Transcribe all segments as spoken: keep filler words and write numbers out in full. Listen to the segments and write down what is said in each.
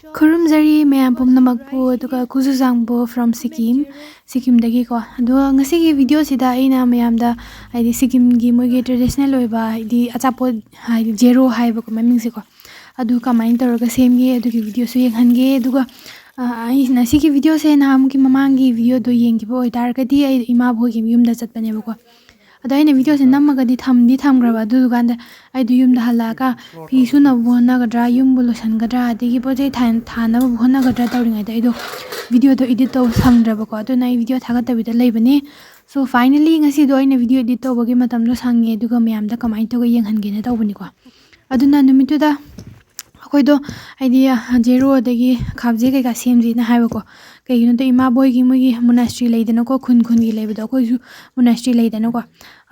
ꯈꯨꯔꯨꯝꯖꯔꯤ ꯃꯌꯥꯝ ꯄꯨꯝꯅꯃꯛꯄꯨ, ꯑꯗꯨꯒ ꯈꯨꯖꯨ ꯆꯥꯡꯕꯨ from ꯁꯤꯀꯤꯝ, ꯁꯤꯀꯤꯝꯗꯒꯤꯀꯣ꯫ ꯑꯗꯨꯒ ꯉꯁꯤꯒꯤ ꯚꯤꯗꯤꯑꯣꯁꯤꯗ ꯑꯩꯅ ꯃꯌꯥꯝꯗ, ꯍꯥꯏꯗꯤ, ꯁꯤꯀꯤꯝꯒꯤ ꯃꯣꯏꯒꯤ traditional ꯑꯣꯏꯕ, ꯍꯥꯏꯗꯤ, ꯑꯆꯥꯄꯣꯠ, ꯍꯥꯏꯗꯤ, ꯖꯦꯔꯣ ꯍꯥꯏꯕꯀꯣ ꯃꯃꯤꯡꯁꯦꯀꯣ, ꯑꯗꯨ ꯀꯃꯥꯏꯅ ꯇꯧꯔꯒ ꯁꯦꯝꯒꯦ ꯑꯗꯨꯒꯤ ꯚꯤꯗꯤꯑꯣꯁꯨ ꯌꯦꯡꯍꯟꯒꯦ꯫ ꯑꯗꯨꯒ, ꯑ, ꯑꯩꯅ ꯁꯤꯒꯤ ꯚꯤꯗꯤꯑꯣꯁꯦ ꯅꯍꯥꯟꯃꯨꯛꯀꯤ ꯃꯃꯥꯡꯒꯤ ꯚꯤꯗꯤꯑꯣꯗꯣ ꯌꯦꯡꯈꯤꯕ ꯑꯣꯏꯇꯥꯔꯒꯗꯤ, ꯑꯩ ꯏꯃꯥꯕꯣꯏꯒꯤ ꯌꯨꯝꯗ ꯆꯠꯄꯅꯦꯕꯀꯣ꯫ ꯑꯗꯣ ꯑꯩꯅ ꯚꯤꯗꯤꯑꯣꯁꯦ ꯅꯝꯃꯒꯗꯤ ꯊꯝꯗꯤ ꯊꯝꯈ꯭ꯔꯕ, ꯑꯗꯨꯗꯨꯀꯥꯟꯗ ꯑꯩꯗꯣ ꯌꯨꯝꯗ ꯍꯜꯂꯛꯑꯒ ꯐꯤ ꯁꯨꯅꯕꯕꯨ ꯍꯣꯠꯅꯒꯗ꯭ꯔꯥ, ꯌꯨꯝꯕꯨ ꯂꯣꯏꯁꯟꯒꯗ꯭ꯔꯥ, ꯑꯗꯒꯤ ꯄꯣꯠ ꯆꯩ ꯊꯥ-, ꯊꯥꯅꯕꯕꯨ ꯍꯣꯠꯅꯒꯗ꯭ꯔꯥ ꯇꯧꯔꯤꯉꯩꯗ ꯑꯩꯗꯣ ꯚꯤꯗꯤꯑꯣꯗꯣ edit ꯇꯧꯕ ꯁꯪꯗ꯭ꯔꯕꯀꯣ꯫ ꯑꯗꯨꯅ ꯑꯩ ꯚꯤꯗꯤꯑꯣ ꯊꯥꯒꯠꯇꯕꯤꯗ ꯂꯩꯕꯅꯦ꯫ So, finally, ꯉꯁꯤꯗꯣ ꯑꯩꯅ ꯚꯤꯗꯤꯑꯣ edit ꯇꯧꯕꯒꯤ ꯃꯇꯝꯗꯣ ꯁꯪꯉꯦ, ꯑꯗꯨꯒ ꯃꯌꯥꯝꯗ ꯀꯃꯥꯏꯅ ꯇꯧꯒꯦ ꯌꯦꯡꯍꯟꯒꯦꯅ ꯇꯧꯕꯅꯤꯀꯣ꯫ ꯑꯗꯨꯅ ꯅꯨꯃꯤꯠꯇꯨꯗ ꯑꯩꯈꯣꯏꯗꯣ, ꯍꯥꯏꯗꯤ, ꯖꯦꯔꯣ ꯑꯗꯒꯤ ꯈꯥꯕꯖꯦ ꯀꯩꯀꯥ ꯁꯦꯝꯁꯦꯅ ꯍꯥꯏꯕꯀꯣ꯫ ꯀꯩꯒꯤꯅꯣꯗ, ꯏꯃꯥꯕꯣꯏꯒꯤ ꯃꯣꯏꯒꯤ monastery ꯂꯩꯗꯅꯀꯣ, ꯈꯨꯟ ꯈꯨꯟꯒꯤ ꯂꯩꯕꯗꯣ, ꯑꯩꯈꯣꯏꯁꯨ monastery ꯂꯩꯗꯅꯀꯣ꯫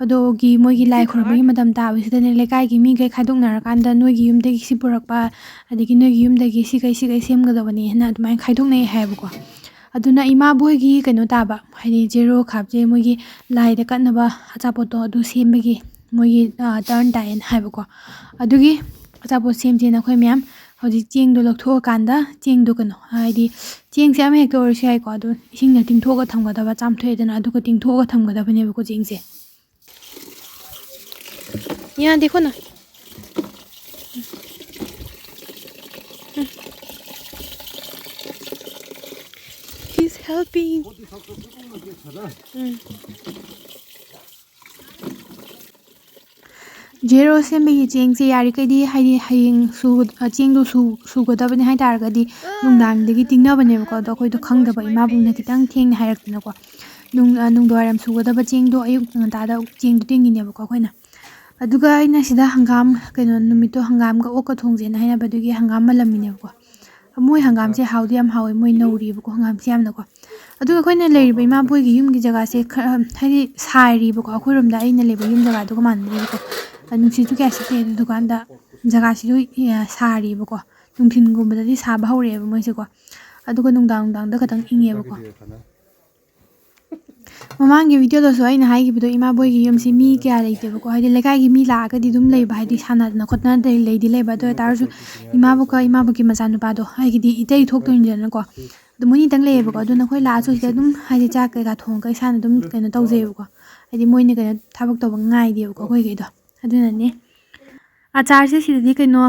ꯑꯗꯨꯒꯤ ꯃꯣꯏꯒꯤ ꯂꯥꯏ ꯈꯨꯔꯨꯝꯕꯒꯤ ꯃꯇꯝ ꯇꯥꯕꯁꯤꯗꯅꯦ, ꯂꯩꯀꯥꯏꯒꯤ ꯃꯤꯈꯩ ꯈꯥꯏꯗꯣꯛꯅꯔꯀꯥꯟꯗ, ꯅꯣꯏꯒꯤ ꯌꯨꯝꯗꯒꯤ ꯁꯤ ꯄꯨꯔꯛꯄ, ꯑꯗꯒꯤ ꯅꯣꯏꯒꯤ ꯌꯨꯝꯗꯒꯤ ꯁꯤ ꯀꯩ, ꯁꯤ ꯀꯩ ꯁꯦꯝꯒꯗꯕꯅꯦꯅ ꯑꯗꯨꯃꯥꯏꯅ ꯈꯥꯏꯗꯣꯛꯅꯩ ꯍꯥꯏꯌꯦꯕꯀꯣ꯫ ꯑꯗꯨꯅ ꯏꯃꯥꯕꯣꯏꯒꯤ ꯀꯩꯅꯣ ꯇꯥꯕ, ꯍꯥꯏꯗꯤ ꯖꯦꯔꯣ ꯈꯥꯕꯖꯦ ꯃꯣꯏꯒꯤ ꯂꯥꯏꯗ ꯀꯠꯅꯕ ꯑꯆꯥꯄꯣꯠꯇꯣ ꯑꯗꯨ ꯁꯦꯝꯕꯒꯤ ꯃꯣꯏꯒꯤ, ꯑ, turn ꯇꯥꯏꯌꯦꯅ ꯍꯥꯏꯕꯀꯣ꯫ ꯑꯗꯨꯒꯤ ꯑꯆꯥꯄꯣꯠ ꯁꯦꯝꯁꯦꯅ ꯑꯩꯈꯣꯏ ꯃꯌꯥꯝ ꯍꯧꯖꯤꯛ ꯆꯦꯡꯗꯣ ꯂꯧꯊꯣꯛꯑꯀꯥꯟꯗ, ꯆꯦꯡꯗꯣ ꯀꯩꯅꯣ, ꯍꯥꯏꯗꯤ ꯆꯦꯡꯁꯦ ꯑꯃ ꯍꯦꯛꯇ ꯑꯣꯏꯔꯁꯨ ꯌꯥꯏꯀꯣ, ꯑꯗꯣ ꯏꯁꯤꯡꯗ ꯇꯤꯡꯊꯣꯛꯑꯒ ꯊꯝꯒꯗꯕ, ꯆꯥꯝꯊꯣꯛꯑꯦꯗꯅ, ꯑꯗꯨꯒ ꯇꯤꯡꯊꯣꯛꯑꯒ ꯊꯝꯒꯗꯕꯅꯦꯕꯀꯣ ꯆꯦꯡꯁꯦ꯫ ꯌꯥꯗꯦꯀꯣ ꯅꯪ꯫ He's helping. ꯎꯝ꯫ ꯖꯦꯔꯣ ꯁꯦꯝꯕꯒꯤ ꯆꯦꯡꯁꯦ ꯌꯥꯔꯤꯈꯩꯗꯤ, ꯍꯥꯏꯗꯤ, ꯍꯌꯦꯡ ꯁꯨ-, ꯑ, ꯆꯦꯡꯗꯣ ꯁꯨ-, ꯁꯨꯒꯗꯕꯅꯤ ꯍꯥꯏ ꯇꯥꯔꯒꯗꯤ, ꯅꯨꯡꯗꯥꯡꯗꯒꯤ ꯇꯤꯡꯅꯕꯅꯦꯕꯀꯣ꯫ ꯑꯗꯣ ꯑꯩꯈꯣꯏꯗꯣ ꯈꯪꯗꯕ, ꯏꯃꯥꯕꯨꯡꯅ ꯈꯤꯇꯪ ꯊꯦꯡꯅ ꯍꯥꯏꯔꯛꯇꯅꯀꯣ, ꯅꯨꯡ-, ꯑ, ꯅꯨꯡꯗꯥꯡꯋꯥꯏꯔꯝ ꯁꯨꯒꯗꯕ ꯆꯦꯡꯗꯣ ꯑꯌꯨꯛ ꯉꯟꯇꯥꯗ ꯆꯦꯡꯗꯣ ꯇꯤꯡꯉꯤꯅꯦꯕꯀꯣ ꯑꯩꯈꯣꯏꯅ꯫ ꯑꯗꯨꯒ ꯑꯩꯅ ꯁꯤꯗ ꯍꯪꯒꯥꯝ, ꯀꯩꯅꯣ, ꯅꯨꯃꯤꯠꯇꯣ ꯍꯪꯒꯥꯝꯒ ꯑꯣꯛꯀ ꯊꯣꯡꯁꯦꯅ ꯍꯥꯏꯅꯕꯗꯨꯒꯤ ꯍꯪꯒꯥꯝ ꯃꯜꯂꯝꯃꯤꯅꯦꯕꯀꯣ꯫ ꯃꯣꯏ ꯍꯪꯒꯥꯝꯁꯦ ꯍꯥꯎꯗꯤ ꯌꯥꯝ ꯍꯥꯎꯋꯦ, ꯃꯣꯏ ꯅꯧꯔꯤꯕꯀꯣ ꯍꯪꯒꯥꯝꯁꯦ ꯌꯥꯝꯅꯀꯣ꯫ ꯑꯗꯨꯒ ꯑꯩꯈꯣꯏꯅ ꯂꯩꯔꯤꯕ ꯏꯃꯥꯕꯣꯏꯒꯤ ꯌꯨꯝꯒꯤ ꯖꯒꯥꯁꯦ ꯈꯔ, ꯍꯥꯏꯗꯤ, ꯁꯥꯔꯤꯕꯀꯣ, ꯑꯩꯈꯣꯏꯔꯣꯝꯗ ꯑꯩꯅ ꯂꯩꯕ ꯌꯨꯝ ꯖꯒꯥꯗꯨꯒ ꯃꯥꯟꯅꯗꯦꯕꯀꯣ꯫ ꯑ, ꯅꯨꯡꯁꯤꯠꯁꯨ ꯀꯌꯥ ꯁꯤꯠꯇꯦ, ꯑꯗꯨꯀꯥꯟꯗ ꯖꯒꯥꯁꯤꯁꯨ, ꯑ, ꯁꯥꯔꯤꯕꯀꯣ꯫ ꯅꯨꯡꯊꯤꯟꯒꯨꯝꯕꯗꯗꯤ ꯁꯥꯕ ꯍꯧꯔꯛꯑꯦꯕ ꯃꯣꯏꯁꯦꯀꯣ꯫ ꯑꯗꯨꯒ ꯅꯨꯡꯗꯥꯡ ꯅꯨꯡꯗꯥꯡꯗ ꯈꯇꯪ ꯏꯪꯉꯦꯕꯀꯣ꯫ ꯃꯃꯥꯡꯒꯤ ꯚꯤꯗꯤꯑꯣꯗꯁꯨ ꯑꯩꯅ ꯍꯥꯏꯈꯤꯕꯗꯣ, ꯏꯃꯥꯕꯣꯏꯒꯤ ꯌꯨꯝꯁꯤ ꯃꯤ ꯀꯌꯥ ꯂꯩꯇꯦꯕꯀꯣ, ꯍꯥꯏꯗꯤ ꯂꯩꯀꯥꯏꯒꯤ ꯃꯤ ꯂꯥꯛꯑꯒꯗꯤ ꯑꯗꯨꯝ ꯂꯩꯕ, ꯍꯥꯏꯗꯤ ꯁꯥꯟꯅꯗꯅ ꯈꯣꯠꯇꯅ ꯂꯩ- ꯂꯩꯗꯤ ꯂꯩꯕ, ꯑꯗꯨ ꯑꯣꯏꯇꯥꯔꯁꯨ ꯏꯃꯥꯕꯣꯛꯀ ꯏꯃꯥꯕꯣꯛꯀꯤ ꯃꯆꯥꯅꯨꯄꯥꯗꯣ, ꯍꯥꯏꯗꯤ ꯏꯇꯩ ꯊꯣꯛꯇꯣꯏꯅꯤꯗꯅꯀꯣ, ꯑꯗꯨ ꯃꯣꯏꯅꯤꯇꯪ ꯂꯩꯌꯦꯕꯀꯣ꯫ ꯑꯗꯨ ꯅꯈꯣꯏ ꯂꯥꯛꯑꯁꯨ ꯁꯤꯗ ꯑꯗꯨꯝ ꯍꯥꯏꯗꯤ ꯆꯥꯛ ꯀꯩꯀꯥ ꯊꯣꯡꯉꯒ ꯏꯁꯥꯅ ꯑꯗꯨꯝ ꯀꯩꯅꯣ ꯇꯧꯖꯩꯌꯦꯕꯀꯣ, ꯍꯥꯏꯗꯤ ꯃꯣꯏꯅ ꯀꯩꯅꯣ ꯊꯕꯛ ꯇꯧꯕ ꯉꯥꯏꯗꯦꯕꯀꯣ ꯑꯩꯈꯣꯏꯈꯩꯗꯣ꯫ ꯑꯗꯨꯅꯅꯦ ꯑꯆꯥꯔꯁꯦ ꯁꯤꯗꯗꯤ ꯀꯩꯅꯣ,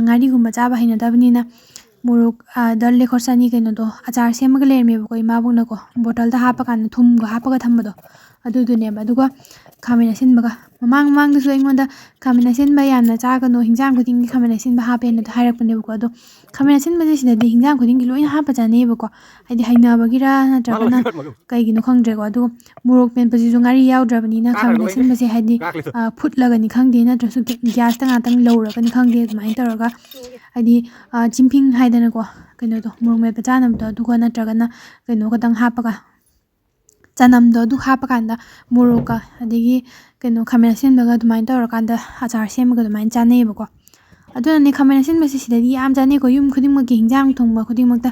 ꯉꯥꯔꯤꯒꯨꯝꯕ ꯆꯥꯕ ꯍꯩꯅꯗꯕꯅꯤꯅ ꯃꯣꯔꯣꯛ, ꯗꯜ ꯂꯦꯈꯣꯔ ꯆꯅꯤ ꯀꯩꯅꯣꯗꯣ ꯑꯆꯥꯔ ꯁꯦꯝꯃꯒ ꯂꯩꯔꯝꯃꯦꯕꯀꯣ ꯏꯃꯥꯕꯣꯛꯅꯀꯣ, ꯕꯣꯇꯜꯗ ꯍꯥꯞꯄꯀꯥꯟꯗ ꯊꯨꯝꯒ ꯍꯥꯞꯄꯒ ꯊꯝꯕꯗꯣ, ꯑꯗꯨꯗꯨꯅꯦꯕ꯫ ꯑꯗꯨꯒ ꯈꯥꯃꯦꯟ ꯑꯁꯤꯟꯕꯒ, ꯃꯃꯥꯡ ꯃꯃꯥꯡꯗꯁꯨ ꯑꯩꯉꯣꯟꯗ "ꯈꯥꯃꯦꯟ ꯑꯁꯤꯟꯕ ꯌꯥꯝꯅ ꯆꯥꯒꯅꯨ, ꯍꯤꯟꯖꯥꯡ ꯈꯨꯗꯤꯡꯒꯤ ꯈꯥꯃꯦꯟ ꯑꯁꯤꯟꯕ ꯍꯥꯞꯄꯦꯅ" ꯍꯥꯏꯔꯛꯄꯅꯦꯕꯀꯣ꯫ ꯑꯗꯣ ꯈꯥꯃꯦꯟ ꯑꯁꯤꯟꯕꯁꯦ ꯁꯤꯗꯗꯤ ꯍꯤꯟꯖꯥꯡ ꯈꯨꯗꯤꯡꯒꯤ ꯂꯣꯏꯅ ꯍꯥꯞꯄ ꯆꯥꯅꯩꯌꯦꯕꯀꯣ, ꯍꯥꯏꯗꯤ ꯍꯩꯅꯕꯒꯤꯔ ꯅꯠꯇ꯭ꯔꯒꯅ ꯀꯩꯒꯤꯅꯣ ꯈꯪꯗ꯭ꯔꯦꯀꯣ꯫ ꯑꯗꯨꯒ ꯃꯣꯔꯣꯛ ꯃꯦꯠꯄꯁꯤꯁꯨ ꯉꯥꯔꯤ ꯌꯥꯎꯗ꯭ꯔꯕꯅꯤꯅ ꯈꯥꯃꯦꯟ ꯑꯁꯤꯟꯕꯁꯦ ꯍꯥꯏꯗꯤ ꯐꯨꯠꯂꯒꯅꯤ ꯈꯪꯗꯦ, ꯅꯠꯇ꯭ꯔꯁꯨ ꯒ꯭ꯌꯥꯁꯇ ꯉꯥꯛꯇꯪ ꯂꯧꯔꯒꯅꯤ ꯈꯪꯗꯦ, ꯑꯗꯨꯃꯥꯏꯅ ꯇꯧꯔꯒ ꯍꯥꯏꯗꯤ ꯆꯤꯡꯐꯤꯡ ꯍꯥꯏꯗꯅꯀꯣ, ꯀꯩꯅꯣꯗꯣ, ꯃꯣꯔꯣꯛ ꯃꯦꯠꯄ ꯆꯥꯅꯕꯗꯣ, ꯑꯗꯨꯒ ꯅꯠꯇ꯭ꯔꯒꯅ ꯀꯩꯅꯣ ꯈꯛꯇꯪ ꯍꯥꯞꯄꯒ, ꯆꯅꯝꯗꯣ ꯑꯗꯨ ꯍꯥꯞꯄꯀꯥꯟꯗ ꯃꯣꯔꯣꯛꯀ ꯑꯗꯒꯤ ꯀꯩꯅꯣ ꯈꯥꯃꯦꯟ ꯑꯁꯤꯟꯕꯒ ꯑꯗꯨꯃꯥꯏꯅ ꯇꯧꯔꯀꯥꯟꯗ ꯑꯆꯥꯔ ꯁꯦꯝꯃꯒ ꯑꯗꯨꯃꯥꯏꯅ ꯆꯥꯅꯩꯌꯦꯕꯀꯣ꯫ ꯑꯗꯨꯅꯅꯦ ꯈꯥꯃꯦꯟ ꯑꯁꯤꯟꯕꯁꯦ ꯁꯤꯗꯗꯤ ꯌꯥꯝ ꯆꯥꯅꯩꯀꯣ꯫ ꯌꯨꯝ ꯈꯨꯗꯤꯡꯃꯛꯀꯤ ꯍꯤꯟꯖꯥꯡ ꯊꯣꯡꯕ ꯈꯨꯗꯤꯡꯃꯛꯇ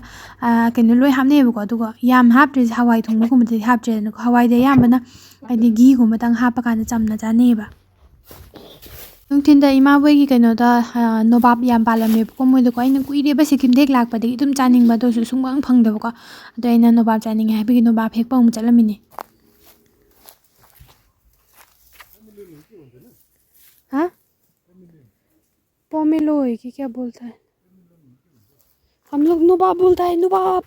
ꯀꯩꯅꯣ ꯂꯣꯏ ꯍꯥꯞꯅꯩꯌꯦꯕꯀꯣ꯫ ꯑꯗꯨꯒ ꯌꯥꯝ ꯍꯥꯞꯇ꯭ꯔꯤꯁꯦ ꯍꯋꯥꯏ ꯊꯣꯡꯕꯒꯨꯝꯕꯗꯗꯤ ꯍꯥꯞꯇ꯭ꯔꯦꯗꯅꯀꯣ꯫ ꯍꯋꯥꯏꯗꯤ ꯑꯌꯥꯝꯕꯅ ꯍꯥꯏꯗꯤ ꯘꯤꯒꯨꯝꯕꯇꯪ ꯍꯥꯞꯄꯀꯥꯟꯗ ꯆꯝꯅ ꯆꯥꯅꯩꯌꯦꯕ꯫ ꯅꯨꯡꯊꯤꯟꯗ ꯏꯃꯥꯕꯣꯏꯒꯤ ꯀꯩꯅꯣꯗ ꯅꯣꯕꯥꯞ ꯌꯥꯝ ꯄꯥꯜꯂꯝꯃꯦꯕꯀꯣ ꯃꯣꯏꯗꯀꯣ꯫ ꯑꯩꯅ ꯀꯨꯏꯔꯦꯕ ꯁꯤꯀꯤꯝꯗ ꯍꯦꯛ ꯂꯥꯛꯄꯗꯒꯤ ꯑꯗꯨꯝ ꯆꯥꯅꯤꯡꯕ, ꯑꯗꯨ ꯑꯣꯏꯔꯁꯨ ꯁꯨꯡꯐꯪ ꯐꯪꯗꯕꯀꯣ꯫ ꯑꯗꯣ ꯑꯩꯅ ꯅꯣꯕꯥꯞ ꯆꯥꯅꯤꯡꯉꯦ ꯍꯥꯏꯕꯒꯤ ꯅꯣꯕꯥꯞ ꯍꯦꯛꯄ ꯑꯃꯨꯛ ꯆꯠꯂꯝꯃꯤꯅꯦ꯫ हाँ? पोमेलो है कि क्या बोलता है? हम लोग नुबाब बोलता है, नुबाब।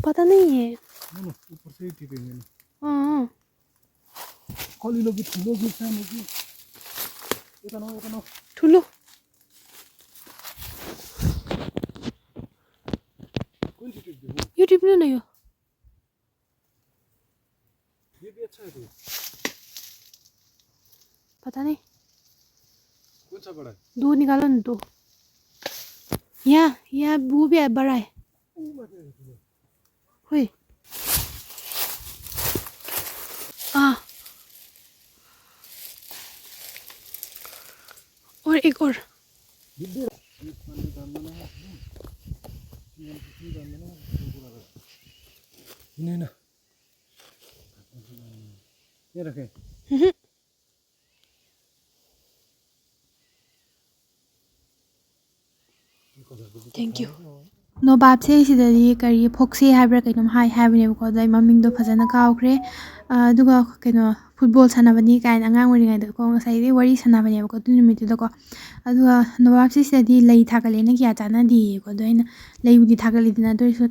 पता नहीं है। हाँ, हाँ। ठुलो। YouTube में नहीं हो। ये भी अच्छा है। पता नहीं। कौन सा बड़ा है? दो निकालो ना, दो। यहाँ, यहाँ वो भी है, बड़ा है। हुई। हाँ। और एक और। नहीं ना, ये रखे। Thank you. ꯅꯣꯕꯥꯞꯁꯦ ꯁꯤꯗꯗꯤ ꯀꯔꯤ ꯐꯣꯛꯁꯦ ꯍꯥꯏꯕ꯭ꯔꯥ ꯀꯩꯅꯣꯝ ꯍꯥꯏ ꯍꯥꯏꯕꯅꯦꯕꯀꯣ, ꯑꯗꯣ ꯑꯩ ꯃꯃꯤꯡꯗꯣ ꯐꯖꯅ ꯀꯥꯎꯈ꯭ꯔꯦ꯫ ꯑ, ꯑꯗꯨꯒ ꯀꯩꯅꯣ, ꯐꯨꯠꯕꯣꯜ ꯁꯥꯟꯅꯕꯅꯤ ꯀꯥꯏꯅ ꯑꯉꯥꯡ ꯑꯣꯏꯔꯤꯉꯩꯗꯀꯣ ꯉꯁꯥꯏꯗꯩ ꯋꯥꯔꯤ ꯁꯥꯟꯅꯕꯅꯦꯕꯀꯣ ꯑꯗꯨ ꯅꯨꯃꯤꯠꯇꯨꯗꯀꯣ꯫ ꯑꯗꯨꯒ ꯅꯣꯕꯥꯞꯁꯦ ꯁꯤꯗꯗꯤ ꯂꯩ ꯊꯥꯒꯠꯂꯦꯅ ꯀꯌꯥ ꯆꯥꯟꯅꯗꯦꯌꯦꯀꯣ꯫ ꯑꯗꯣ ꯑꯩꯅ ꯂꯩꯕꯨꯗꯤ ꯊꯥꯒꯠꯂꯤꯗꯅ, ꯑꯗꯨ ꯑꯣꯏꯔꯁꯨ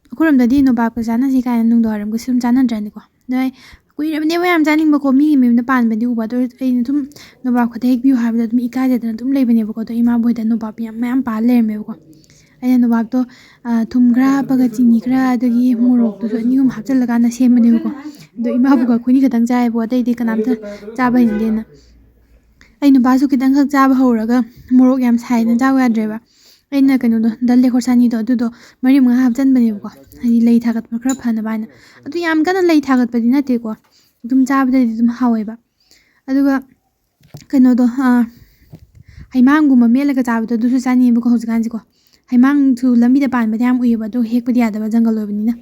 ꯑꯩꯈꯣꯏꯔꯣꯝꯗꯗꯤ ꯅꯣꯕꯥꯞꯀ ꯆꯥꯟꯅꯁꯤ ꯀꯥꯏꯅ ꯅꯨꯡꯗꯥꯡꯋꯥꯏꯔꯝꯒꯁꯨ ꯑꯗꯨꯝ ꯆꯥꯟꯅꯗ꯭ꯔꯅꯤꯀꯣ꯫ ꯑꯗꯣ ꯑꯩ ꯀꯨꯏꯔꯕꯅꯦꯕ ꯌꯥꯝ ꯆꯥꯅꯤꯡꯕꯀꯣ, ꯃꯤꯒꯤ ꯃꯌꯨꯝꯗ ꯄꯥꯟꯕꯗꯤ ꯎꯕ, ꯑꯗꯣ ꯑꯩꯅ ꯁꯨꯝ ꯅꯣꯕꯥꯞ ꯈꯛꯇ ꯍꯦꯛꯄꯤꯌꯨ ꯍꯥꯏꯕꯗ ꯑꯗꯨꯝ ꯏꯀꯥꯏꯖꯗꯅ ꯑꯗꯨꯝ ꯂꯩꯕꯅꯦꯕꯀꯣ꯫ ꯑꯗꯣ ꯏꯃꯥꯕꯣꯏꯗ ꯅꯣꯕꯥꯞ ꯌꯥꯝ ꯃꯌꯥꯝ ꯄꯥꯜ ꯂꯩꯔꯝꯃꯦꯕꯀꯣ꯫ ꯑꯩꯅ ꯅꯣꯕꯥꯞꯇꯣ, ꯑ, ꯊꯨꯝ ꯈꯔ ꯍꯥꯞꯄꯒ, ꯆꯤꯅꯤ ꯈꯔ, ꯑꯗꯒꯤ ꯃꯣꯔꯣꯛꯇꯨꯁꯨ ꯑꯅꯤ ꯑꯍꯨꯝ ꯍꯥꯞꯆꯤꯜꯂꯀꯥꯟꯗ ꯁꯦꯝꯕꯅꯦꯕꯀꯣ꯫ ꯑꯗꯣ ꯏꯃꯥꯕꯣꯏꯒ ꯑꯩꯈꯣꯏꯅꯤ ꯈꯛꯇꯪ ꯆꯥꯏꯌꯦꯕꯀꯣ, ꯑꯇꯩꯗꯤ ꯀꯅꯥꯝꯇ ꯆꯥꯕ ꯍꯩꯅꯗꯦꯅ꯫ ꯑꯩ ꯅꯨꯄꯥꯁꯨ ꯈꯤꯇꯪꯈꯛ ꯆꯥꯕ ꯍꯧꯔꯒ ꯃꯣꯔꯣꯛ ꯌꯥꯝ ꯁꯥꯏꯅ ꯆꯥꯕ ꯌꯥꯗ꯭ꯔꯦꯕ꯫ ꯑꯩꯅ ꯀꯩꯅꯣꯗꯣ, ꯗꯜ ꯂꯦꯈꯣꯔꯁꯥꯅꯤꯗꯣ, ꯑꯗꯨꯗꯣ ꯃꯔꯤ ꯃꯉꯥ ꯍꯥꯞꯆꯟꯕꯅꯦꯕꯀꯣ, ꯍꯥꯏꯗꯤ ꯂꯩ ꯊꯥꯒꯠꯄ ꯈꯔ ꯐꯅꯕ ꯍꯥꯏꯅ꯫ ꯑꯗꯨ ꯌꯥꯝ ꯀꯟꯅ ꯂꯩ ꯊꯥꯒꯠꯄꯗꯤ ꯅꯠꯇꯦꯀꯣ, ꯑꯗꯨꯝ ꯆꯥꯕꯗꯗꯤ ꯑꯗꯨꯝ ꯍꯥꯎꯋꯦꯕ꯫ ꯑꯗꯨꯒ ꯀꯩꯅꯣꯗꯣ, ꯑꯥ, ꯍꯩꯃꯥꯡꯒꯨꯝꯕ ꯃꯦꯠꯂꯒ ꯆꯥꯕꯗꯣ, ꯑꯗꯨꯁꯨ ꯆꯥꯅꯤꯡꯉꯦꯕꯀꯣ ꯍꯧꯖꯤꯛꯀꯥꯟꯁꯦꯀꯣ꯫ ꯍꯩꯃꯥꯡꯁꯨ ꯂꯝꯕꯤꯗ ꯄꯥꯟꯕꯗꯤ ꯌꯥꯝ ꯎꯏꯌꯦꯕ, ꯑꯗꯣ ꯍꯦꯛꯄꯗꯤ ꯌꯥꯗꯕ, ꯖꯪꯒꯜ ꯑꯣꯏꯕꯅꯤꯅ꯫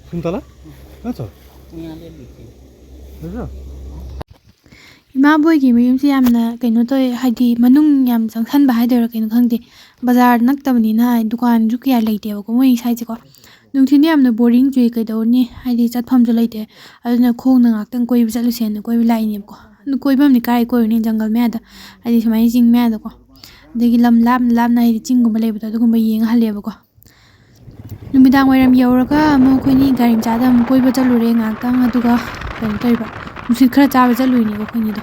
सुन्तला? कहाँ छ? बुझ्यो? ꯏꯃꯥꯕꯣꯏꯒꯤ ꯃꯌꯨꯝꯁꯦ ꯌꯥꯝꯅ ꯀꯩꯅꯣ ꯇꯧꯋꯦ, ꯍꯥꯏꯗꯤ ꯃꯅꯨꯡ ꯌꯥꯝ ꯆꯪꯁꯟꯕ ꯍꯥꯏꯗꯣꯏꯔꯥ ꯀꯩꯅꯣ ꯈꯪꯗꯦ꯫ ꯕꯖꯥꯔ ꯅꯛꯇꯕꯅꯤꯅ ꯗꯨꯀꯥꯟꯁꯨ ꯀꯌꯥ ꯂꯩꯇꯦꯕꯀꯣ ꯃꯣꯏ ꯁ꯭ꯋꯥꯏꯁꯦꯀꯣ꯫ ꯅꯨꯡꯊꯤꯟꯗꯤ ꯌꯥꯝꯅ ꯕꯣꯔꯤꯡ ꯆꯨꯏ, ꯀꯩꯗꯧꯔꯨꯅꯤ, ꯍꯥꯏꯗꯤ ꯆꯠꯐꯝꯁꯨ ꯂꯩꯇꯦ꯫ ꯑꯗꯨꯅ ꯈꯣꯡꯅ ꯉꯥꯛꯇꯪ ꯀꯣꯏꯕ ꯆꯠꯂꯨꯁꯦꯅ ꯀꯣꯏꯕ ꯂꯥꯛꯏꯅꯦꯕꯀꯣ꯫ ꯑꯗꯨ ꯀꯣꯏꯐꯝꯗꯤ ꯀꯥꯏ ꯀꯣꯏꯔꯨꯅꯤ, ꯖꯪꯒꯜ ꯃꯌꯥꯗ, ꯍꯥꯏꯗꯤ ꯁꯨꯃꯥꯏꯅ ꯆꯤꯡ ꯃꯌꯥꯗꯀꯣ꯫ ꯑꯗꯒꯤ ꯂꯝ ꯂꯥꯞꯅ ꯂꯥꯞꯅ ꯍꯥꯏꯗꯤ ꯆꯤꯡꯒꯨꯝꯕ ꯂꯩꯕꯗꯣ ꯑꯗꯨꯒꯨꯝꯕ ꯌꯦꯡꯉ ꯍꯜꯂꯦꯕꯀꯣ꯫ ꯅꯨꯃꯤꯗꯥꯡ ꯋꯥꯏꯔꯝ ꯌꯧꯔꯒ ꯑꯃꯨꯛ ꯑꯩꯈꯣꯏꯅꯤ ꯒꯥꯔꯤ ꯃꯆꯥꯗ ꯑꯃꯨꯛ ꯀꯣꯏꯕ ꯆꯠꯂꯨꯔꯦ ꯉꯥꯏꯍꯥꯛꯇꯪ, ꯑꯗꯨꯒ ꯀꯩꯅꯣ ꯇꯧꯔꯤꯕ, ꯅꯨꯡꯁꯤꯠ ꯈꯔ ꯆꯥꯕ ꯆꯠꯂꯨꯏꯅꯦꯕ ꯑꯩꯈꯣꯏꯅꯤꯗꯣ꯫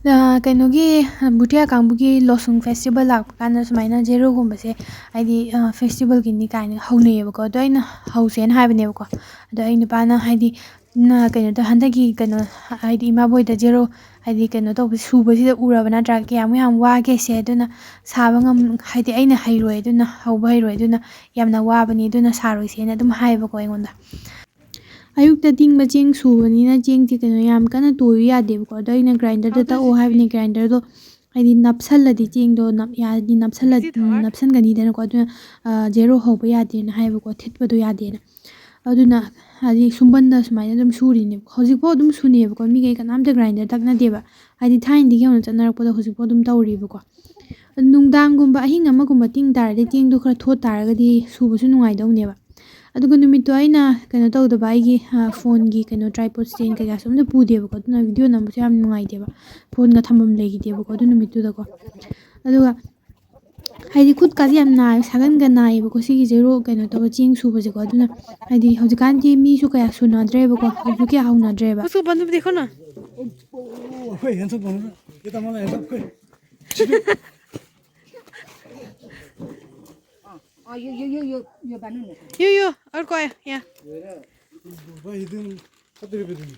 ꯑ, ꯀꯩꯅꯣꯒꯤ, ꯕꯨꯇꯤꯌꯥ ꯀꯥꯡꯕꯨꯒꯤ ꯂꯣꯁꯨꯡ ꯐꯦꯁꯇꯤꯚꯦꯜ ꯂꯥꯛꯄ ꯀꯥꯟꯗ ꯁꯨꯃꯥꯏꯅ ꯖꯦꯔꯣꯒꯨꯝꯕꯁꯦ, ꯍꯥꯏꯗꯤ, ꯑ, ꯐꯦꯁꯇꯤꯚꯦꯜꯒꯤꯅꯤ ꯀꯥꯏꯅ ꯍꯧꯅꯩꯌꯦꯕꯀꯣ꯫ ꯑꯗꯣ ꯑꯩꯅ ꯍꯧꯁꯦꯅ ꯍꯥꯏꯕꯅꯦꯕꯀꯣ꯫ ꯑꯗꯣ ꯑꯩ ꯅꯨꯄꯥꯅ ꯍꯥꯏꯗꯤ, ꯅ-, ꯀꯩꯅꯣ ꯇꯧ-, ꯍꯟꯗꯛꯀꯤ ꯀꯩꯅꯣ, ꯍꯥꯏꯗꯤ ꯏꯃꯥꯕꯣꯏꯗ ꯖꯦꯔꯣ, ꯍꯥꯏꯗꯤ ꯀꯩꯅꯣ ꯇꯧꯕ, ꯁꯨꯕꯁꯤꯗ ꯎꯔꯕ ꯅꯠꯇ꯭ꯔꯥ, ꯀꯌꯥꯃꯨꯛ ꯌꯥꯝ ꯋꯥꯒꯦꯁꯦ꯫ ꯑꯗꯨꯅ ꯁꯥꯕ ꯉꯝ-, ꯍꯥꯏꯗꯤ ꯑꯩꯅ ꯍꯩꯔꯣꯏ, ꯑꯗꯨꯅ ꯍꯧꯕ ꯍꯩꯔꯣꯏ, ꯑꯗꯨꯅ ꯌꯥꯝꯅ ꯋꯥꯕꯅꯤ, ꯑꯗꯨꯅ ꯁꯥꯔꯣꯏꯁꯦꯅ ꯑꯗꯨꯝ ꯍꯥꯏꯌꯦꯕꯀꯣ ꯑꯩꯉꯣꯟꯗ꯫ ꯑꯌꯨꯛꯇ ꯇꯤꯡꯕ ꯆꯦꯡ ꯁꯨꯕꯅꯤꯅ ꯆꯦꯡꯁꯦ ꯀꯩꯅꯣ ꯌꯥꯝ ꯀꯟꯅ ꯇꯣꯏꯌꯨ ꯌꯥꯗꯦꯕꯀꯣ꯫ ꯑꯗꯣ ꯑꯩꯅ ꯒ꯭ꯔꯥꯏꯟꯗꯔꯗ ꯇꯛꯑꯣ ꯍꯥꯏꯕꯅꯤ, ꯒ꯭ꯔꯥꯏꯟꯗꯔꯗꯣ ꯍꯥꯏꯗꯤ ꯅꯞꯁꯜꯂꯗꯤ ꯆꯦꯡꯗꯣ ꯅꯞ ꯌꯥꯔꯗꯤ ꯅꯞꯁꯜꯂ ꯅꯞꯁꯟꯒꯅꯤꯗꯅꯀꯣ꯫ ꯑꯗꯨꯅ ꯖꯦꯔꯣ ꯍꯧꯕ ꯌꯥꯗꯦꯅ ꯍꯥꯏꯕꯀꯣ, ꯊꯤꯠꯄꯗꯣ ꯌꯥꯗꯦꯅ꯫ ꯑꯗꯨꯅ ꯍꯥꯏꯗꯤ ꯁꯨꯝꯕꯟꯗ ꯁꯨꯃꯥꯏꯅ ꯑꯗꯨꯝ ꯁꯨꯔꯤꯅꯦꯕ꯫ ꯍꯧꯖꯤꯛꯐꯥꯎ ꯑꯗꯨꯝ ꯁꯨꯅꯩꯌꯦꯕꯀꯣ꯫ ꯃꯤꯈꯩ ꯀꯅꯥꯝꯇ ꯒ꯭ꯔꯥꯏꯟꯗꯔ ꯇꯛꯅꯗꯦꯕ꯫ ꯍꯥꯏꯗꯤ ꯊꯥꯏꯅꯗꯒꯤ ꯍꯧꯅ ꯆꯠꯅꯔꯛꯄꯗꯣ ꯍꯧꯖꯤꯛꯐꯥꯎ ꯑꯗꯨꯝ ꯇꯧꯔꯤꯕꯀꯣ꯫ ꯅꯨꯡꯗꯥꯡꯒꯨꯝꯕ ꯑꯍꯤꯡ ꯑꯃꯒꯨꯝꯕ ꯇꯤꯡ ꯇꯥꯔꯗꯤ ꯆꯦꯡꯗꯣ ꯈꯔ ꯊꯣꯠ ꯇꯥꯔꯒꯗꯤ ꯁꯨꯕꯁꯨ ꯅꯨꯡꯉꯥꯏꯗꯧꯅꯦꯕ꯫ ꯑꯗꯨꯒ ꯅꯨꯃꯤꯠꯇꯣ ꯑꯩꯅ ꯀꯩꯅꯣ ꯇꯧꯗꯕ, ꯑꯩꯒꯤ ꯐꯣꯟꯒꯤ ꯀꯩꯅꯣ ꯇ꯭ꯔꯥꯏꯄꯣꯠ ꯁ꯭ꯇꯦꯟ ꯀꯩꯀꯥꯁꯨ ꯑꯝꯇ ꯄꯨꯗꯦꯕꯀꯣ꯫ ꯑꯗꯨꯅ ꯚꯤꯗꯤꯑꯣ ꯅꯝꯕꯁꯨ ꯌꯥꯝ ꯅꯨꯡꯉꯥꯏꯇꯦꯕ꯫ ꯐꯣꯟꯒ ꯊꯝꯐꯝ ꯂꯩꯈꯤꯗꯦꯕꯀꯣ ꯑꯗꯨ ꯅꯨꯃꯤꯠꯇꯨꯗꯀꯣ꯫ ꯑꯗꯨꯒ ꯍꯥꯏꯗꯤ ꯈꯨꯠꯀꯥꯁꯦ ꯌꯥꯝ ꯅꯥꯏ, ꯁꯥꯒꯟꯒ ꯅꯥꯏꯌꯦꯕꯀꯣ ꯁꯤꯒꯤ ꯖꯦꯔꯣ ꯀꯩꯅꯣ ꯇꯧꯕ ꯆꯦꯡ ꯁꯨꯕꯁꯦꯀꯣ꯫ ꯑꯗꯨꯅ ꯍꯥꯏꯗꯤ ꯍꯧꯖꯤꯛꯀꯥꯟꯗꯤ ꯃꯤꯁꯨ ꯀꯌꯥ ꯁꯨꯅꯗ꯭ꯔꯦꯕꯀꯣ, ꯍꯧꯖꯤꯛ ꯀꯌꯥ ꯍꯧꯅꯗ꯭ꯔꯦꯕ꯫ उसको बंदूक देखो ना। ओ, ओ, ओ, ओए, ह्यान्डसम बनाउनु। यता मलाई ह्यान्डसम, खोइ। हाँ, यो, यो, यो, यो, यो बान्नु न। यो, यो, अर्को आयो, यहाँ। भाइ, दिन कति रुपियाँ दिने?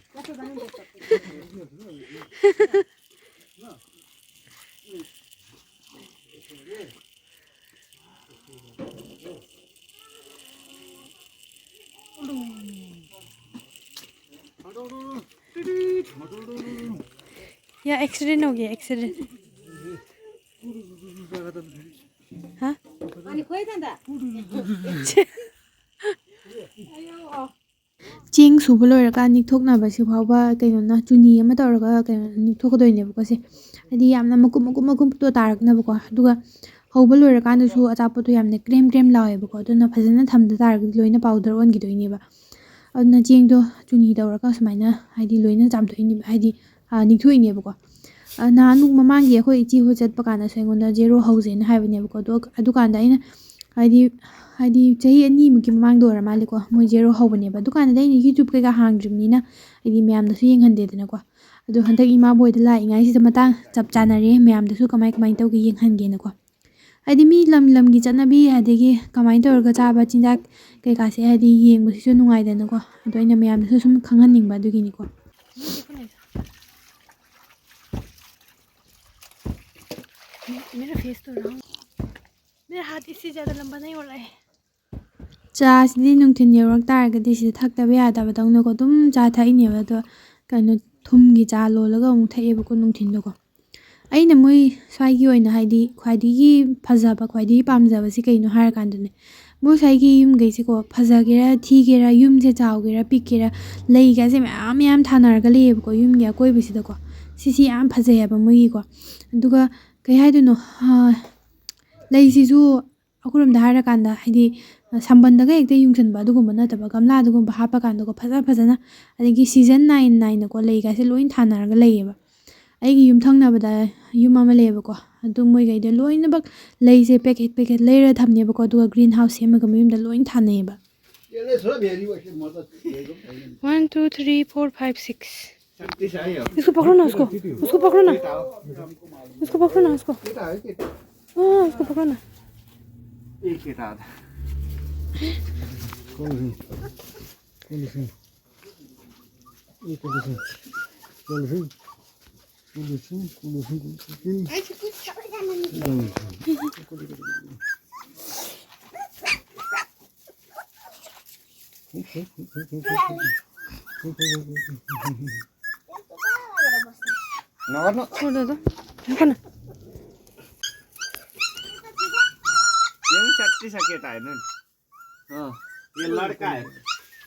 या एक्सिडेन्ट हो गया, एक्सिडेन्ट। हाँ? अनि खोइ त अन्त। छे। ꯆꯦꯡ ꯁꯨꯕ ꯂꯣꯏꯔꯀꯥꯟ ꯅꯤꯛꯊꯣꯛꯅꯕꯁꯤ ꯐꯥꯎꯕ ꯀꯩꯅꯣꯅ, ꯆꯨꯅꯤ ꯑꯃ ꯇꯧꯔꯒ ꯀꯩꯅꯣ ꯅꯤꯛꯊꯣꯛꯀꯗꯣꯏꯅꯦꯕꯀꯣ ꯁꯦ꯫ ꯍꯥꯏꯗꯤ ꯌꯥꯝꯅ ꯃꯀꯨꯞ ꯃꯀꯨꯞ ꯃꯀꯨꯞꯇꯣ ꯇꯥꯔꯛꯅꯕꯀꯣ꯫ ꯑꯗꯨꯒ ꯍꯧꯕ ꯂꯣꯏꯔꯀꯥꯟꯗꯁꯨ ꯑꯆꯥꯄꯣꯠꯇꯣ ꯌꯥꯝꯅ ꯀ꯭ꯔꯦꯝ ꯀ꯭ꯔꯦꯝ ꯂꯥꯎꯋꯦꯕꯀꯣ꯫ ꯑꯗꯨꯅ ꯐꯖꯅ ꯊꯝꯗ ꯇꯥꯔꯒꯗꯤ ꯂꯣꯏꯅ ꯄꯥꯎꯗꯔ ꯑꯣꯟꯈꯤꯗꯣꯏꯅꯦꯕ꯫ ꯑꯗꯨꯅ ꯆꯦꯡꯗꯣ ꯆꯨꯅꯤ ꯇꯧꯔꯒ ꯁꯨꯃꯥꯏꯅ ꯍꯥꯏꯗꯤ ꯂꯣꯏꯅ ꯆꯥꯝꯊꯣꯛꯏꯅꯦꯕ, ꯍꯥꯏꯗꯤ, ꯑ, ꯅꯤꯛꯊꯣꯛꯏꯅꯦꯕꯀꯣ꯫ ꯑ, ꯅꯍꯥꯟꯃꯨꯛ ꯃꯃꯥꯡꯒꯤ ꯑꯩꯈꯣꯏ ꯏꯆꯦ ꯍꯣꯏ ꯆꯠꯄ ꯀꯥꯟꯗꯁꯨ ꯑꯩꯉꯣꯟꯗ ꯖꯦꯔꯣ ꯍꯧꯁꯦꯅ ꯍꯥꯏꯕꯅꯦꯕꯀꯣ꯫ ꯑꯗꯣ ꯑꯗꯨꯀꯥꯟꯗ ꯑꯩꯅ ꯍꯥꯏꯗꯤ, ꯍꯥꯏꯗꯤ ꯆꯍꯤ ꯑꯅꯤꯃꯨꯛꯀꯤ ꯃꯃꯥꯡꯗ ꯑꯣꯏꯔ ꯃꯥꯜꯂꯦꯀꯣ, ꯃꯣꯏ ꯖꯦꯔꯣ ꯍꯧꯕꯅꯦꯕ꯫ ꯑꯗꯨꯀꯥꯟꯗꯗꯤ ꯑꯩꯅ YouTube ꯀꯩꯀꯥ ꯍꯥꯡꯗ꯭ꯔꯤꯕꯅꯤꯅ ꯍꯥꯏꯗꯤ ꯃꯌꯥꯝꯗꯁꯨ ꯌꯦꯡꯍꯟꯗꯦꯗꯅꯀꯣ꯫ ꯑꯗꯣ ꯍꯟꯗꯛ ꯏꯃꯥꯕꯣꯏꯗ ꯂꯥꯛꯏꯉꯩꯁꯤꯗ ꯃꯇꯥꯡ ꯆꯞ ꯆꯥꯅꯔꯦ, ꯃꯌꯥꯝꯗꯁꯨ ꯀꯃꯥꯏ ꯀꯃꯥꯏꯅ ꯇꯧꯒꯦ ꯌꯦꯡꯍꯟꯒꯦꯅꯀꯣ꯫ ꯍꯥꯏꯗꯤ ꯃꯤ ꯂꯝ ꯂꯝꯒꯤ ꯆꯠꯅꯕꯤ, ꯑꯗꯒꯤ ꯀꯃꯥꯏꯅ ꯇꯧꯔꯒ ꯆꯥꯕ ꯆꯤꯟꯖꯥꯛ ꯀꯩꯀꯥꯁꯦ ꯍꯥꯏꯗꯤ ꯌꯦꯡꯕꯁꯤꯁꯨ ꯅꯨꯡꯉꯥꯏꯗꯅꯀꯣ꯫ ꯑꯗꯣ ꯑꯩꯅ ꯃꯌꯥꯝꯗꯁꯨ ꯁꯨꯝ ꯈꯪꯍꯟꯅꯤꯡꯕ ꯑꯗꯨꯒꯤꯅꯤꯀꯣ꯫ मेरा फेस तो राउंड, मेरा हाथ इससे ज़्यादा लंबा नहीं हो रहा है। ꯆꯥꯁꯤꯗꯤ ꯅꯨꯡꯊꯤꯜ ꯌꯧꯔꯛ ꯇꯥꯔꯒꯗꯤ ꯁꯤꯗ ꯊꯛꯇꯕ ꯌꯥꯗꯕꯗꯧꯅꯀꯣ, ꯑꯗꯨꯝ ꯆꯥ ꯊꯛꯏꯅꯦꯕ꯫ ꯑꯗꯣ ꯀꯩꯅꯣ, ꯊꯨꯝꯒꯤ ꯆꯥ ꯂꯣꯜꯂꯒ ꯑꯃꯨꯛ ꯊꯛꯑꯦꯕꯀꯣ ꯅꯨꯡꯊꯤꯜꯗꯀꯣ꯫ ꯑꯩꯅ ꯃꯣꯏ ꯁ꯭ꯋꯥꯏꯒꯤ ꯑꯣꯏꯅ, ꯍꯥꯏꯗꯤ, ꯈ꯭ꯋꯥꯏꯗꯒꯤ ꯐꯖꯕ, ꯈ꯭ꯋꯥꯏꯗꯒꯤ ꯄꯥꯝꯖꯕꯁꯤ ꯀꯩꯅꯣ ꯍꯥꯏꯔꯀꯥꯟꯗꯅꯦ, ꯃꯣꯏ ꯁ꯭ꯋꯥꯏꯒꯤ ꯌꯨꯝꯈꯩꯁꯦꯀꯣ, ꯐꯖꯒꯦꯔꯥ ꯊꯤꯒꯦꯔꯥ, ꯌꯨꯝꯁꯦ ꯆꯥꯎꯒꯦꯔꯥ ꯄꯤꯛꯀꯦꯔꯥ, ꯂꯩꯒꯁꯦ ꯃꯌꯥꯝ ꯃꯌꯥꯝ ꯊꯥꯅꯔꯒ ꯂꯩꯌꯦꯕꯀꯣ, ꯌꯨꯝꯒꯤ ꯑꯀꯣꯏꯕꯁꯤꯗꯀꯣ꯫ ꯁꯤꯁꯤ ꯌꯥꯝ ꯐꯖꯩ ꯍꯥꯏꯕ ꯃꯣꯏꯒꯤꯀꯣ꯫ ꯑꯗꯨꯒ ꯀꯩ ꯍꯥꯏꯗꯣꯏꯅꯣ, ꯑ, ꯂꯩꯁꯤꯁꯨ ꯑꯩꯈꯣꯏꯔꯣꯝꯗ ꯍꯥꯏꯔꯀꯥꯟꯗ, ꯍꯥꯏꯗꯤ, ꯁꯝꯕꯟꯗꯒ ꯍꯦꯛꯇ ꯌꯨꯡꯁꯟꯕ ꯑꯗꯨꯒꯨꯝꯕ ꯅꯠꯇꯕ, ꯒꯝꯂꯥꯗꯒꯨꯝꯕ ꯍꯥꯞꯄꯀꯥꯟꯗꯀꯣ, ꯐꯖ ꯐꯖꯅ, ꯑꯗꯒꯤ ꯁꯤꯖꯟ ꯅꯥꯏ ꯅꯥꯏꯅꯀꯣ, ꯂꯩꯒꯁꯦ ꯂꯣꯏ ꯊꯥꯅꯔꯒ ꯂꯩꯌꯦꯕ꯫ ꯑꯩꯒꯤ ꯌꯨꯝꯊꯪꯅꯕꯗ ꯌꯨꯝ ꯑꯃ ꯂꯩꯌꯦꯕꯀꯣ, ꯑꯗꯨ ꯃꯣꯏꯈꯩꯗꯣ ꯂꯣꯏꯅꯃꯛ ꯂꯩꯁꯦ ꯄꯦꯀꯦꯠ ꯄꯦꯀꯦꯠ ꯂꯩꯔ ꯊꯝꯅꯦꯕꯀꯣ, ꯑꯗꯨꯒ ꯒ꯭ꯔꯤꯟ ꯍꯥꯎꯁ ꯁꯦꯝꯃꯒ ꯃꯌꯨꯝꯗ ꯂꯣꯏ ꯊꯥꯅꯩꯌꯦꯕ꯫ One, two, three, four, five, six. इसको पकड़ो ना, उसको। उसको पकड़ो ना। उसको पकड़ो ना, उसको। हाँ, उसको पकड़ो ना। एक ही था। कौन है? कौन है? ये कौन है? कौन है? कौन है? कौन है? कौन है? No, no. छोड़ दे दो। देखो ना। ये भी छत्तीस सकेता है ना। हाँ, ये लड़का है।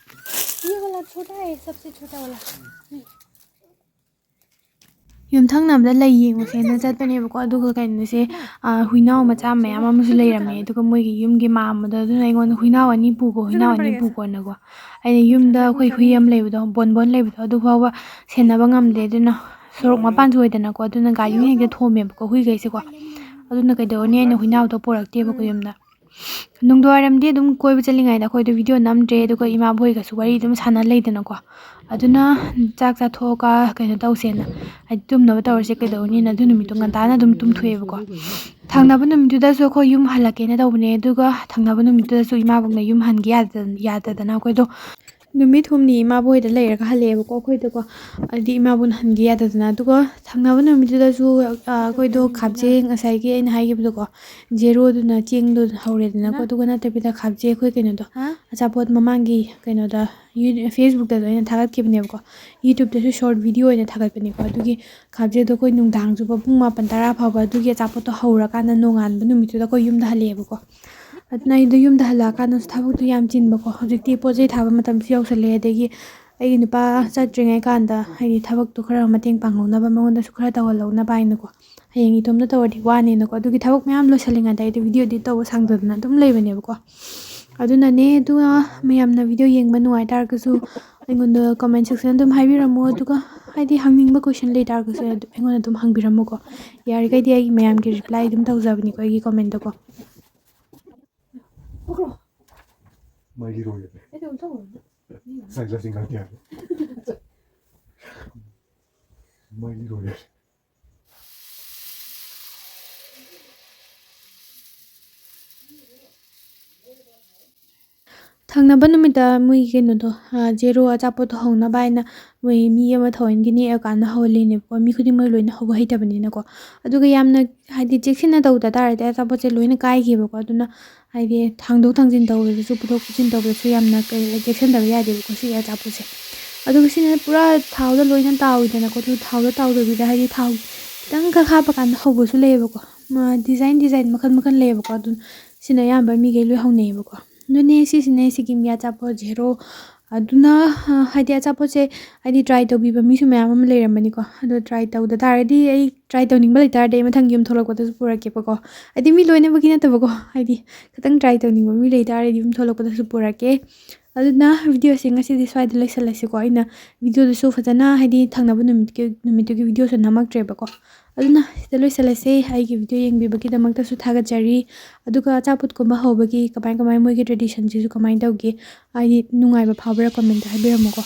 ये वाला छोटा है, सबसे छोटा वाला। ꯌꯨꯝꯊꯪꯅꯕꯗ ꯂꯩ ꯌꯦꯡꯉꯨꯁꯦꯅ ꯆꯠꯄꯅꯦꯕꯀꯣ, ꯑꯗꯨꯒ ꯀꯩꯅꯣꯁꯦ, ꯑꯥ, ꯍꯨꯏꯅꯥꯎ ꯃꯆꯥ ꯃꯌꯥꯝ ꯑꯃꯁꯨ ꯂꯩꯔꯝꯃꯦ꯫ ꯑꯗꯨꯒ ꯃꯣꯏꯒꯤ ꯌꯨꯝꯒꯤ ꯃꯥꯝꯃꯗꯣ ꯑꯗꯨꯅ ꯑꯩꯉꯣꯟꯗ, "ꯍꯨꯏꯅꯥꯎ ꯑꯅꯤ ꯄꯨꯈꯣ, ꯍꯨꯏꯅꯥꯎ ꯑꯅꯤ ꯄꯨꯈꯣꯅꯀꯣ"꯫ ꯑꯩꯅ ꯌꯨꯝꯗ ꯑꯩꯈꯣꯏ ꯍꯨꯏ ꯑꯃ ꯂꯩꯕꯗꯣ, ꯕꯣꯟꯕꯣꯟ ꯂꯩꯕꯗꯣ, ꯑꯗꯨ ꯐꯥꯎꯕ ꯁꯦꯟꯅꯕ ꯉꯝꯗꯦ꯫ ꯑꯗꯨꯅ ꯁꯣꯔꯣꯛ ꯃꯄꯥꯟꯁꯨ ꯑꯣꯏꯗꯅꯀꯣ, ꯑꯗꯨꯅ ꯒꯥꯔꯤꯅ ꯍꯦꯛꯇ ꯊꯣꯝꯃꯦꯕꯀꯣ ꯍꯨꯏꯈꯩꯁꯦꯀꯣ꯫ ꯑꯗꯨꯅ ꯀꯩꯗꯧꯔꯅꯤ, ꯑꯩꯅ ꯍꯨꯏꯅꯥꯎꯗꯣ ꯄꯨꯔꯛꯇꯦꯕꯀꯣ ꯌꯨꯝꯗ꯫ ꯅꯨꯡꯗꯥꯡꯋꯥꯏꯔꯝꯗꯤ ꯑꯗꯨꯝ ꯀꯣꯏꯕ ꯆꯠꯂꯤꯉꯩꯗ ꯑꯩꯈꯣꯏꯗꯣ ꯚꯤꯗꯤꯑꯣ ꯅꯝꯗ꯭ꯔꯦ, ꯑꯗꯨꯒ ꯏꯃꯥꯕꯣꯏꯒꯁꯨ ꯋꯥꯔꯤ ꯑꯗꯨꯝ ꯁꯥꯟꯅ ꯂꯩꯗꯅꯀꯣ꯫ ꯑꯗꯨꯅ ꯆꯥꯛ ꯆꯥꯊꯣꯛꯑꯒ ꯀꯩꯅꯣ ꯇꯧꯁꯦꯅ, ꯍꯥꯏꯗꯤ ꯇꯨꯝꯅꯕ ꯇꯧꯔꯁꯦ ꯀꯩꯗꯧꯅꯤꯅ, ꯑꯗꯨ ꯅꯨꯃꯤꯠꯇꯣ ꯉꯟꯇꯥꯅ ꯑꯗꯨꯝ ꯇꯨꯝꯊꯣꯛꯑꯦꯕꯀꯣ꯫ ꯊꯪꯅꯕ ꯅꯨꯃꯤꯠꯇꯨꯗꯁꯨ ꯑꯩꯈꯣꯏ ꯌꯨꯝ ꯍꯜꯂꯛꯀꯦꯅ ꯇꯧꯕꯅꯦ, ꯑꯗꯨꯒ ꯊꯪꯅꯕ ꯅꯨꯃꯤꯠꯇꯨꯗꯁꯨ ꯏꯃꯥꯕꯣꯛꯅ ꯌꯨꯝ ꯍꯟꯒꯦ ꯌꯥꯗ-, ꯌꯥꯗꯗꯅ ꯑꯩꯈꯣꯏꯗꯣ ꯅꯨꯃꯤꯠ ꯍꯨꯝꯅꯤ ꯏꯃꯥꯕꯣꯏꯗ ꯂꯩꯔꯒ ꯍꯜꯂꯛꯑꯦꯕꯀꯣ ꯑꯩꯈꯣꯏꯗꯀꯣ꯫ ꯍꯥꯏꯗꯤ ꯏꯃꯥꯕꯨꯅ ꯍꯟꯒꯦ ꯌꯥꯗꯗꯅ꯫ ꯑꯗꯨꯒ ꯊꯪꯅꯕ ꯅꯨꯃꯤꯠꯇꯨꯗꯁꯨ, ꯑ, ꯑꯩꯈꯣꯏꯗꯣ ꯈꯥꯞꯖꯦ, ꯉꯁꯥꯏꯒꯤ ꯑꯩꯅ ꯍꯥꯏꯈꯤꯕꯗꯣꯀꯣ, ꯖꯦꯔꯣꯗꯨꯅ ꯆꯦꯡꯗꯣ ꯍꯧꯔꯦꯗꯅꯀꯣ꯫ ꯑꯗꯨꯒ ꯅꯠꯇꯕꯤꯗ ꯈꯥꯞꯖꯦ ꯑꯩꯈꯣꯏ ꯀꯩꯅꯣꯗꯣ, ꯑꯆꯥꯄꯣꯠ ꯃꯃꯥꯡꯒꯤ ꯀꯩꯅꯣꯗ, ꯌꯨ-, Facebookꯇꯁꯨ ꯑꯩꯅ ꯊꯥꯒꯠꯈꯤꯕꯅꯦꯕꯀꯣ꯫ YouTubeꯇꯁꯨ short video ꯑꯣꯏꯅ ꯊꯥꯒꯠꯄꯅꯦꯀꯣ꯫ ꯑꯗꯨꯒꯤ ꯈꯥꯞꯖꯦꯗꯣ ꯑꯩꯈꯣꯏ ꯅꯨꯡꯗꯥꯡ ꯆꯨꯞꯄ ꯄꯨꯡ ꯃꯥꯄꯟ ꯇꯔꯥ ꯐꯥꯎꯕ ꯑꯗꯨꯒꯤ ꯑꯆꯥꯄꯣꯠꯇꯣ ꯍꯧꯔꯀꯥꯟꯗ ꯅꯣꯡꯉꯥꯟꯕ ꯅꯨꯃꯤꯠꯇꯨꯗ ꯑꯩꯈꯣꯏ ꯌꯨꯝꯗ ꯍꯜꯂꯛꯑꯦꯕꯀꯣ꯫ ꯑꯗꯨꯅ ꯑꯩꯗꯣ ꯌꯨꯝꯗ ꯍꯜꯂꯛꯑꯀꯥꯟꯗꯁꯨ ꯊꯕꯛꯇꯣ ꯌꯥꯝ ꯆꯤꯟꯕꯀꯣ꯫ ꯍꯧꯖꯤꯛꯇꯤ ꯄꯣꯠ ꯆꯩ ꯊꯥꯕ ꯃꯇꯝꯁꯨ ꯌꯧꯁꯜꯂꯛꯑꯦ꯫ ꯑꯗꯒꯤ ꯑꯩꯒꯤ ꯅꯨꯄꯥ ꯆꯠꯇ꯭ꯔꯤꯉꯩ ꯀꯥꯟꯗ ꯍꯥꯏꯗꯤ ꯊꯕꯛꯇꯣ ꯈꯔ ꯃꯇꯦꯡ ꯄꯥꯡꯍꯧꯅꯕ, ꯃꯉꯣꯟꯗꯁꯨ ꯈꯔ ꯇꯧꯍꯜꯍꯧꯅꯕ ꯍꯥꯏꯅꯀꯣ꯫ ꯍꯌꯦꯡ ꯏꯇꯣꯝꯇ ꯇꯧꯔꯗꯤ ꯋꯥꯅꯦꯅꯀꯣ꯫ ꯑꯗꯨꯒꯤ ꯊꯕꯛ ꯃꯌꯥꯝ ꯂꯣꯏꯁꯜꯂꯤꯉꯩꯗ ꯑꯩꯗꯣ video edit ꯇꯧꯕ ꯁꯪꯗꯗꯅ ꯑꯗꯨꯝ ꯂꯩꯕꯅꯦꯕꯀꯣ꯫ ꯑꯗꯨꯅꯅꯦ, ꯑꯗꯨꯒ ꯃꯌꯥꯝꯅ video ꯌꯦꯡꯕ ꯅꯨꯡꯉꯥꯏ ꯇꯥꯔꯒꯁꯨ ꯑꯩꯉꯣꯟꯗ comment section ꯑꯗꯨꯝ ꯍꯥꯏꯕꯤꯔꯝꯃꯣ꯫ ꯑꯗꯨꯒ ꯍꯥꯏꯗꯤ ꯍꯪꯅꯤꯡꯕ question ꯂꯩ ꯇꯥꯔꯒꯁꯨ ꯑꯗꯨꯝ ꯑꯩꯉꯣꯟꯗ ꯑꯗꯨꯝ ꯍꯪꯕꯤꯔꯝꯃꯣꯀꯣ꯫ ꯌꯥꯔꯤꯈꯩꯗꯤ ꯑꯩ ꯃꯌꯥꯝꯒꯤ reply ꯑꯗꯨꯝ ꯇꯧꯖꯕꯅꯤꯀꯣ ꯑꯩꯒꯤ commentꯗꯀꯣ꯫ ꯃꯩ ꯂꯣꯏꯔꯦ꯫ ꯉꯁꯥꯏ ꯆꯠꯁꯤ ꯉꯥꯛꯇꯤ ꯍꯥꯏꯕ꯫ ꯃꯩ ꯂꯣꯏꯔꯦ꯫ ꯊꯪꯅꯕ ꯅꯨꯃꯤꯠꯇ ꯃꯣꯏꯒꯤ ꯀꯩꯅꯣꯗꯣ, ꯑ, ꯖꯦꯔꯣ ꯑꯆꯥꯄꯣꯠꯇꯣ ꯍꯧꯅꯕ ꯍꯥꯏꯅ ꯃꯣꯏ ꯃꯤ ꯑꯃ ꯊꯑꯣꯏꯅꯒꯤ ꯅꯦꯛꯑꯀꯥꯟꯗ ꯍꯧꯍꯜꯂꯤꯅꯦꯕꯀꯣ꯫ ꯃꯤ ꯈꯨꯗꯤꯡꯃꯛ ꯂꯣꯏꯅ ꯍꯧꯕ ꯍꯩꯇꯕꯅꯤꯅꯀꯣ꯫ ꯑꯗꯨꯒ ꯌꯥꯝꯅ ꯍꯥꯏꯗꯤ ꯆꯦꯛꯁꯤꯟꯅ ꯇꯧꯗ ꯇꯥꯔꯗꯤ ꯑꯆꯥꯄꯣꯠꯁꯦ ꯂꯣꯏꯅ ꯀꯥꯏꯈꯤꯕꯀꯣ꯫ ꯑꯗꯨꯅ ꯍꯥꯏꯗꯤ ꯊꯥꯡꯗꯣꯛ ꯊꯥꯡꯖꯤꯟ ꯇꯧꯕꯗꯁꯨ, ꯄꯨꯊꯣꯛ ꯄꯨꯁꯤꯟ ꯇꯧꯕꯗꯁꯨ ꯌꯥꯝꯅ ꯀꯩ, ꯆꯦꯛꯁꯤꯟꯗꯕ ꯌꯥꯗꯦꯕꯀꯣ ꯁꯤꯒꯤ ꯑꯆꯥꯄꯣꯠꯁꯦ꯫ ꯑꯗꯨꯒ ꯁꯤꯅ ꯄꯨꯔꯥ ꯊꯥꯎꯗ ꯂꯣꯏꯅ ꯇꯥꯎꯋꯤꯗꯅꯀꯣ꯫ ꯑꯗꯨ ꯊꯥꯎꯗ ꯇꯥꯎꯗꯕꯤꯗ ꯍꯥꯏꯗꯤ ꯊꯥꯎ ꯈꯤꯇꯪꯈꯛ ꯍꯥꯞꯄꯀꯥꯟꯗ ꯍꯧꯕꯁꯨ ꯂꯩꯌꯦꯕꯀꯣ꯫ ꯃ-, design design ꯃꯈꯜ ꯃꯈꯜ ꯂꯩꯌꯦꯕꯀꯣ꯫ ꯑꯗꯨ ꯁꯤꯅ ꯑꯌꯥꯝꯕ ꯃꯤꯈꯩ ꯂꯣꯏ ꯍꯧꯅꯩꯌꯦꯕꯀꯣ꯫ ꯑꯗꯨꯅꯦ ꯁꯤꯁꯤꯅꯦ ꯁꯤꯀꯤꯝꯒꯤ ꯑꯆꯥꯄꯣꯠ ꯖꯦꯔꯣ꯫ ꯑꯗꯨꯅ, ꯑ, ꯍꯥꯏꯗꯤ ꯑꯆꯥꯄꯣꯠꯁꯦ ꯍꯥꯏꯗꯤ try ꯇꯧꯕꯤꯕ ꯃꯤꯁꯨ ꯃꯌꯥꯝ ꯑꯃ ꯂꯩꯔꯝꯃꯅꯤꯀꯣ꯫ ꯑꯗꯣ try ꯇꯧꯗ ꯇꯥꯔꯗꯤ, ꯑꯩ try ꯇꯧꯅꯤꯡꯕ ꯂꯩꯇꯥꯔꯗꯤ ꯑꯩ ꯃꯊꯪ ꯌꯨꯝ ꯊꯣꯛꯂꯛꯄꯗꯁꯨ ꯄꯨꯔꯛꯀꯦꯕꯀꯣ꯫ ꯍꯥꯏꯗꯤ ꯃꯤ ꯂꯣꯏꯅꯃꯛꯀꯤ ꯅꯠꯇꯕꯀꯣ, ꯍꯥꯏꯗꯤ ꯈꯤꯇꯪ try ꯇꯧꯅꯤꯡꯕ ꯃꯤ ꯂꯩꯇꯥꯔꯗꯤ ꯌꯨꯝ ꯊꯣꯛꯂꯛꯄꯗꯁꯨ ꯄꯨꯔꯛꯀꯦ꯫ ꯑꯗꯨꯅ videoꯁꯦ ꯉꯁꯤꯗꯤ ꯁ꯭ꯋꯥꯏꯗ ꯂꯣꯏꯁꯤꯜꯂꯁꯤꯀꯣ꯫ ꯑꯩꯅ videoꯗꯨꯁꯨ ꯐꯖꯅ ꯍꯥꯏꯗꯤ ꯊꯪꯅꯕ ꯅꯨꯃꯤꯠꯀꯤ, ꯅꯨꯃꯤꯠꯇꯨꯒꯤ videoꯁꯨ ꯅꯝꯃꯛꯇ꯭ꯔꯦꯕꯀꯣ꯫ ꯑꯗꯨꯅ ꯁꯤꯗ ꯂꯣꯏꯁꯤꯜꯂꯁꯦ꯫ ꯑꯩꯒꯤ video ꯌꯦꯡꯕꯤꯕꯒꯤꯗꯃꯛꯇꯁꯨ ꯊꯥꯒꯠꯆꯔꯤ꯫ ꯑꯗꯨꯒ ꯑꯆꯥꯄꯣꯠꯀꯨꯝꯕ ꯍꯧꯕꯒꯤ ꯀꯃꯥꯏ ꯀꯃꯥꯏ ꯃꯣꯏꯒꯤ traditionꯁꯤꯁꯨ ꯀꯃꯥꯏꯅ ꯇꯧꯒꯦ, ꯍꯥꯏꯗꯤ ꯅꯨꯡꯉꯥꯏꯕ ꯐꯥꯎꯕ꯭ꯔꯥ commentꯇ ꯍꯥꯏꯕꯤꯔꯝꯃꯨꯀꯣ꯫